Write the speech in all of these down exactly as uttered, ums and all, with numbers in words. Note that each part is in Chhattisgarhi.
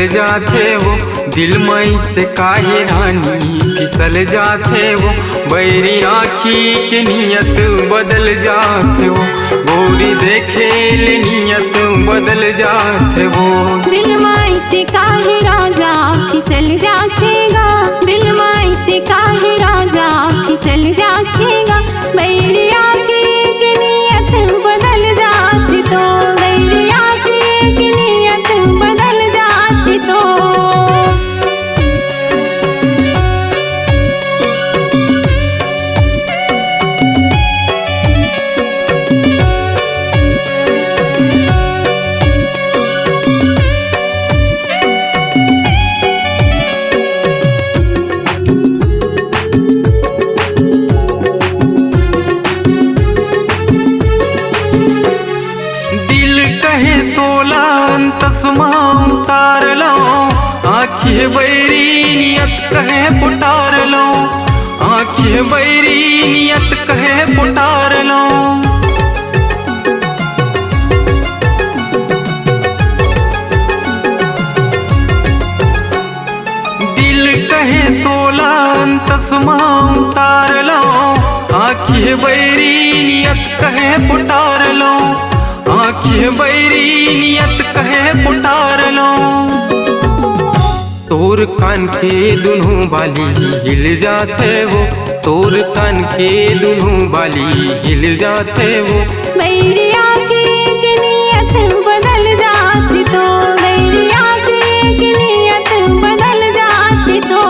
जाथे वो, दिल मई से काहे रानी फिसल जाथे वो, बैरी आँखी के नियत बदल जाथे वो, गोरी देखे ले नियत बदल जाथे वो। दिल मई से काहे राजा फिसल जाथे गा, दिल मई से काहे राजा फिसल जाथे गा, बैरी आँखी के नियत बदल जाथे तो, बैरी आँखी के नियत बदल जाथे तो। दिल कहे तोला अंतस मा उतार लौं, आँखी हे बैरी नियत कहे पुटार लौं, आँखी हे बैरी नियत कहे पुटार लौं। दिल कहे तोला अंतस मा उतार लौं, आँखी हे बैरी नियत कहे पुटार लौं, आँखी हे बैरी नियत कहे पुटार लौं। तोर कान के दुनों बाली हिल जाथे वो, तोर कान के दुनों बाली हिल जाथे वो। बैरी आँखी के नियत बदल जाथे तो, बैरी आँखी के नियत बदल जाथे तो।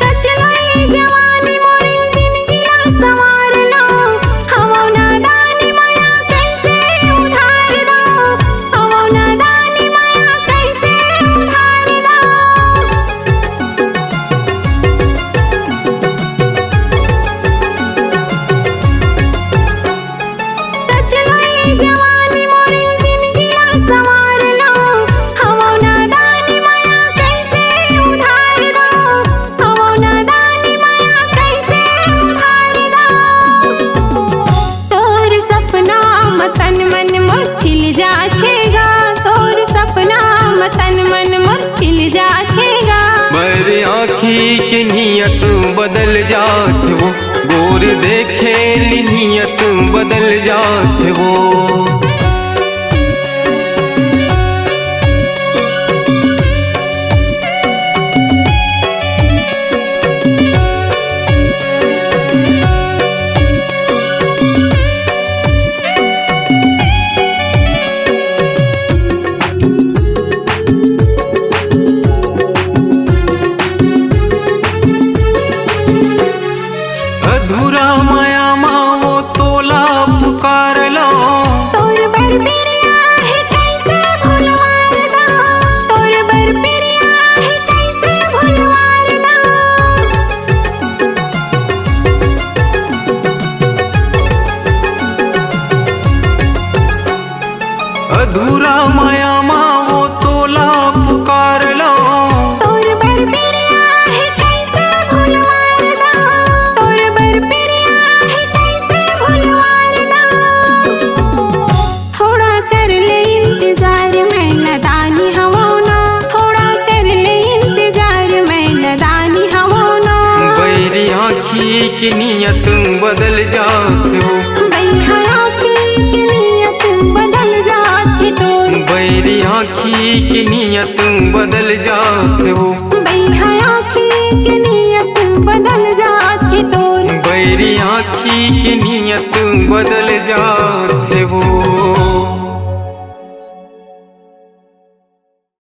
कचलोई जवानी मोरी जिनगी ला संवार लो, हवौ नादानी मया कैसे उधार दो, हवौ नादानी मया कैसे उधार दो। कचलोई जवानी मोरी जिनगी ला संवार लो, हवौ नादानी मया कैसे उधार दो, हवौ नादानी मया कैसे उधार दो। तोर सपना म तन मन मोर खिल जाथे गा, तोर सपना म तन मन मोर खिल जाथे गा। बैरी आँखी के नियत बदल जाथे वो, गोरी देखे ले नियत बदल जाथे वो। अधूरा मया मा वो तोला पुकार लौं। तोर बर पिरिया हे कैसे भुलवार दो, तोर बर पिरिया हे कैसे भुलवार दो। अधूरा मया मा वो तोला पुकार लौं। तोर बर पिरिया हे कैसे भुलवार दो, तोर बर पिरिया हे कैसे भुलवार दो। थोड़ा कर ले इंतजार मैं नदानी हवौ ना, थोड़ा कर ले इंतजार मैं नदानी हवौ ना। बैरी आँखी के नियत बदल जाथे वो। बैरी आँखी के नियत बदल जाथे तोर। बैरी आँखी के नियत बदल जाथे वो। बैरी आँखी के नियत बदल जाथे तोर। बैरी आँखी के नियत बदल जाथे